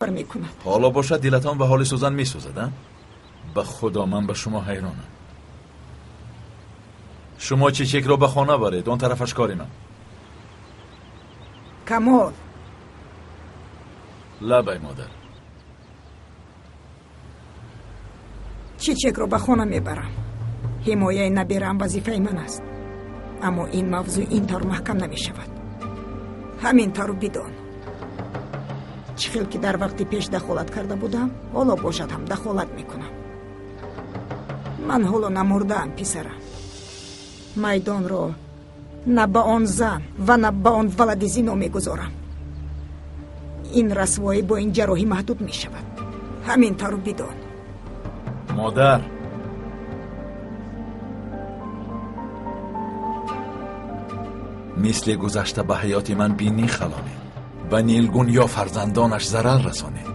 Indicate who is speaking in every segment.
Speaker 1: Мекунад.
Speaker 2: Ҳоло бошад, дилатон ба ҳоли Сӯзан месӯзад, а? Ба худо, ман ба шумо ҳайронам. Шумо Чечекро ба хона баред, он тарафаш кори ман.
Speaker 1: Камол.
Speaker 2: Лабай, модар.
Speaker 1: Чечекро ба хона мебарам. Ҳимояи набераам вазифаи ман аст. Аммо ин мавзӯъ ин тавр маҳкам намешавад. Ҳамин тавр бидон. Чӣ хел ки дар вақти пеш дахолат карда будам, ҳоло бошад ҳам дахолат мекунам. Ман ҳоло намурдаам, писарам. Майдонро на ба он зан ва на ба он валади зино мегузорам. Ин расвоӣ бо ин ҷарроҳӣ маҳдуд мешавад. Ҳамин тавр бидон.
Speaker 2: Модар, мисли гузашта ба ҳаёти ман бинӣ халонед, ба Нилгун ё фарзандонаш зарар расонед.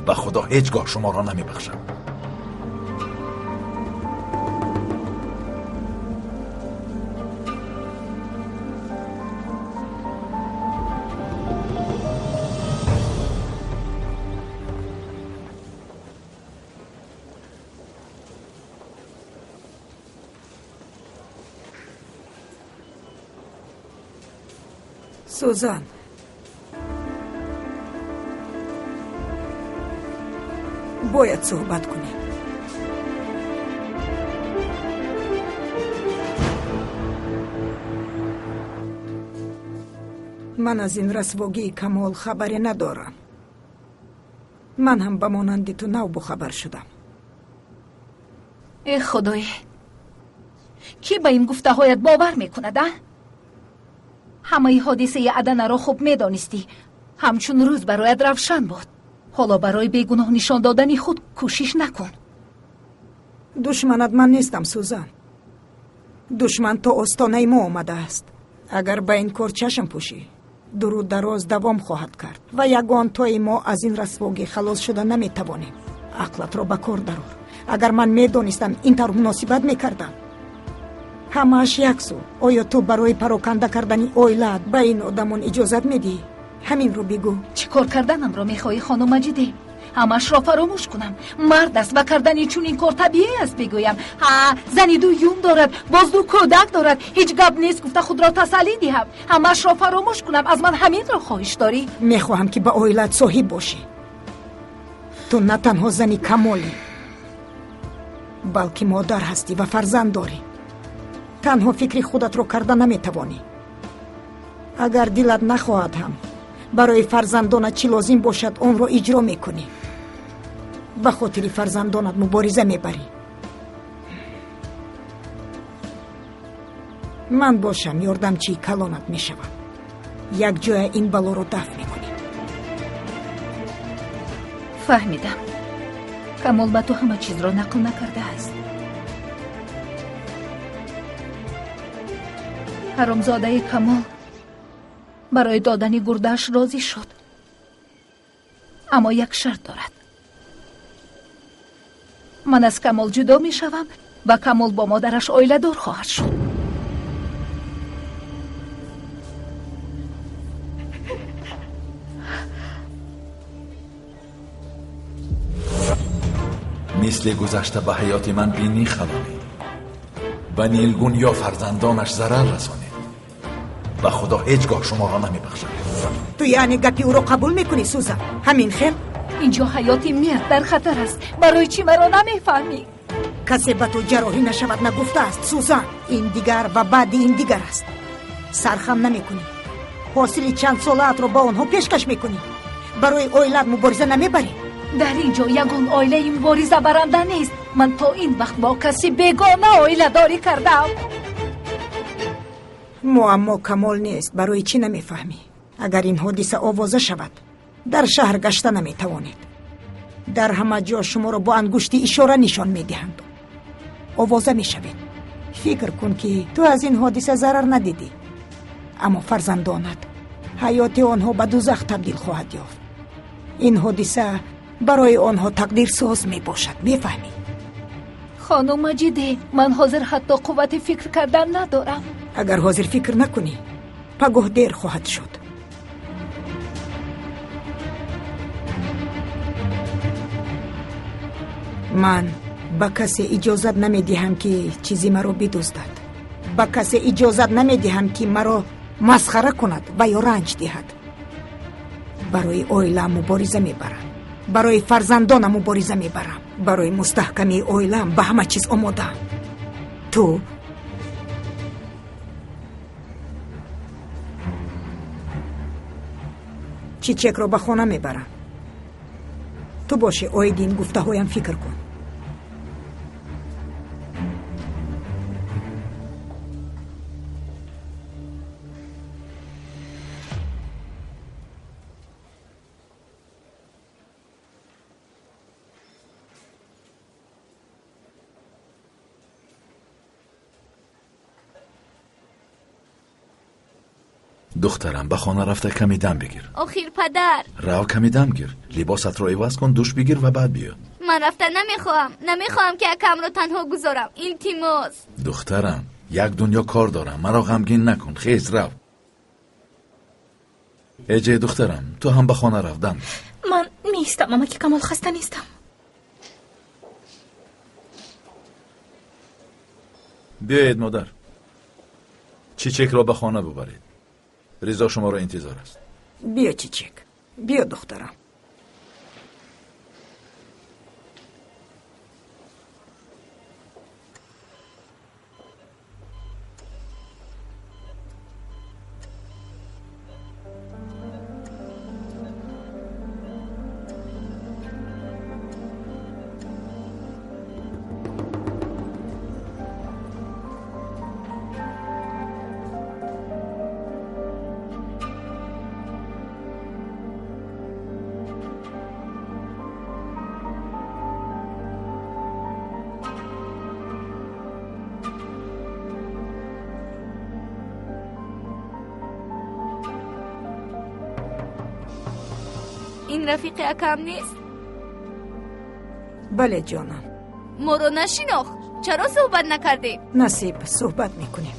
Speaker 2: Ба худо, ҳеҷ гоҳ шуморо намебахшам.
Speaker 1: Сӯзан, бояд суҳбат кунем. Ман аз ин расвогии Камол хабаре надорам. Ман ҳам ба монанди ту нав бохабар шудам.
Speaker 3: Э худое, кӣ ба ин гуфтаҳоят бовар мекунад, а? Ҳамаи ҳодисаи Аданаро хуб медонистӣ. Ҳамчун рӯз барояд равшан буд. Ҳоло барои бегуноҳ нишон додани худ кӯшиш накун.
Speaker 1: Душманат ман нестам, Сӯзан. Душман то остонаи мо омадааст. Агар ба ин кор чашм пӯшӣ, дуру дароз давом хоҳад кард ва ягон тои мо аз ин расвогӣ халос шуда наметавонем. Ақлатро ба кор дарор. Агар ман медонистам, ин тавр муносибат мекардам. Ҳамааш як сӯ. Оё ту барои пароканда кардани оилаат ба ин одамон иҷозат медиҳӣ? Ҳаминро бигӯ.
Speaker 3: Чӣ кор карданамро мехоҳӣ, хонум Маҷиде? Ҳамашро фаромӯш кунам. Мард аст ва кардани чунин кор табиӣ аст, бигӯям. Ҳа, зани дуюм дорад, боз ду кӯдак дорад. Ҳеҷ гап нест, гуфта худро тасаллӣ диҳам. Ҳамашро фаромӯш кунам. Аз ман ҳаминро хоҳиш дорӣ?
Speaker 1: Мехоҳам, ки ба оилаат соҳиб бошӣ. Ту на танҳо зани Камолӣ, балки модар ҳастӣ ва фарзанд дорӣ. Танҳо фикри худатро карда наметавонӣ. Агар дилат нахоҳад ҳам, барои фарзандонат чӣ лозим бошад, онро иҷро мекунӣ. Ба хотири фарзандонат мубориза мебарӣ. Ман бошам ёрдамчии калонат мешавам. Якҷоя ин балоро дафт мекунем.
Speaker 3: Фаҳмидам. Камол ба ту ҳама чизро нақл накардааст. Ҳаромзодаи Камол барои додани гурдааш розӣ шуд. Аммо як шарт дорад. Ман аз Камол ҷудо мешавам ва Камол бо модараш оиладор хоҳад шуд.
Speaker 2: Мисли гузашта ба ҳаёти ман бинӣ халонед, ба Нилгун ё фарзандонаш зарар расонед. Ба худо, ҳеҷ гоҳ шуморо намебахшам.
Speaker 1: Ту яъне гапи ӯро қабул мекунӣ, Сӯзан? Ҳамин хел?
Speaker 3: Инҷо ҳаёти мирд дар хатар аст. Барои чӣ маро намефаҳмӣ?
Speaker 1: Касе ба ту ҷарроҳӣ нашавад нагуфтааст, Сӯзан. Ин дигар ва баъди ин дигар аст. Сархам намекунӣ. Ҳосили чанд солаатро ба онҳо пешкаш мекунӣ. Барои оилаат мубориза намебарӣ.
Speaker 3: Дар ин ҷо ягон оилаи муборизабаранда нест. Ман то ин вақт бо каси бегона оиладорӣ кардам.
Speaker 1: Муаммо Камол нест. Барои чӣ намефаҳмӣ? Агар ин ҳодиса овоза шавад, дар шаҳр гашта наметавонед. Дар ҳама ҷо шуморо бо ангушти ишора нишон медиҳанд. Овоза мешавед. Фикр кун, ки ту аз ин ҳодиса зарар надидӣ, аммо фарзандонат, ҳаёти онҳо ба дузах табдил хоҳад ёфт. Ин ҳодиса барои онҳо тақдирсоз мебошад, мефаҳмӣ?
Speaker 3: Хонум Маҷиде, ман ҳозир ҳатто қуввати фикр кардан надорам.
Speaker 1: Агар ҳозир фикр накунӣ, пагоҳ дер хоҳад шуд. Ман ба касе иҷозат намедиҳам, ки чизи маро бидуздад. Ба касе иҷозат намедиҳам, ки маро масхара кунад ва ё ранҷ диҳад. Барои оилаам мубориза мебарам, барои фарзандонам мубориза мебарам, барои мустаҳкамии оилаам ба ҳама чиз омодаам. Ту Чичекро ба хона мебарам. Ту боши оиди ин гуфтаҳоям фикр кун.
Speaker 2: Духтарам, ба хона рафта каме дам бигир.
Speaker 4: Охир падар,
Speaker 2: рав каме дам гир, либосатро иваз кун, душ бигир ва баъд биё.
Speaker 4: Ман рафта намехоҳам, намехоҳам ки акамро танҳо гузорам. Илтимос.
Speaker 2: Духтарам, як дунё кор дорам, маро ғамгин накун. Хез, рав. Эҷе, духтарам, ту ҳам ба хона рав, дам.
Speaker 5: Ман меистам, амаки Камол, хаста нестам.
Speaker 2: Биёед, модар, Чичекро ба хона бубаред. Ризо шуморо интизор аст.
Speaker 1: Биё, Чичек, биё, духтарам.
Speaker 4: Ин рафиқи акам нест?
Speaker 1: Бале, ҷонам.
Speaker 4: Моро нашинохт. Чаро суҳбат накардем?
Speaker 1: Насиб, суҳбат мекунем.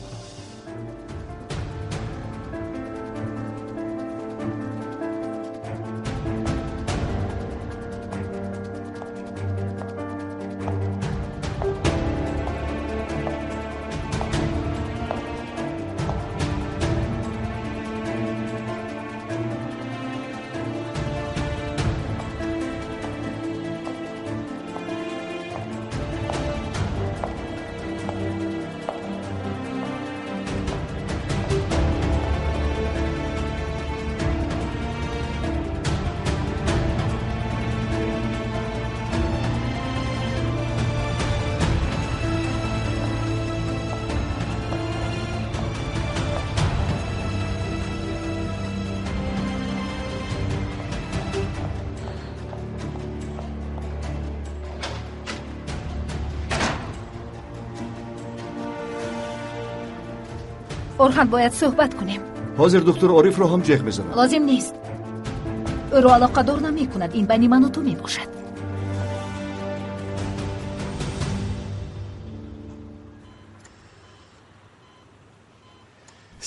Speaker 3: Орхан, бояд суҳбат кунем.
Speaker 6: Ҳозир доктор Орифро ҳам ҷеғ мезанам.
Speaker 3: Лозим нест. Ӯро алоқадор намекунад. Ин байни ману ту мебошад.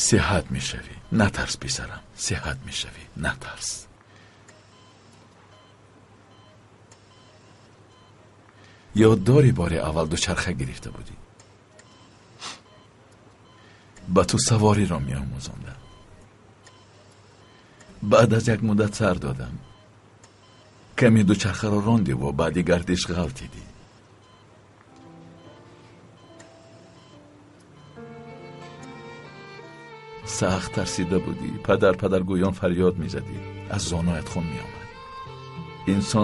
Speaker 2: Сиҳат мешавӣ. Натарс, писарам. Сиҳат мешавӣ. Натарс. Ёд дорӣ бори аввал дучарха гирифта будӣ? Ба ту савориро меомӯзондам. Баъд аз як муддат сар додам. Каме дучархаро рондиву баъди гардиш ғалтидӣ. Сахт тарсида будӣ. Падар падаргӯён фарёд мезадӣ. Аз зоноят хун меомад. Инсон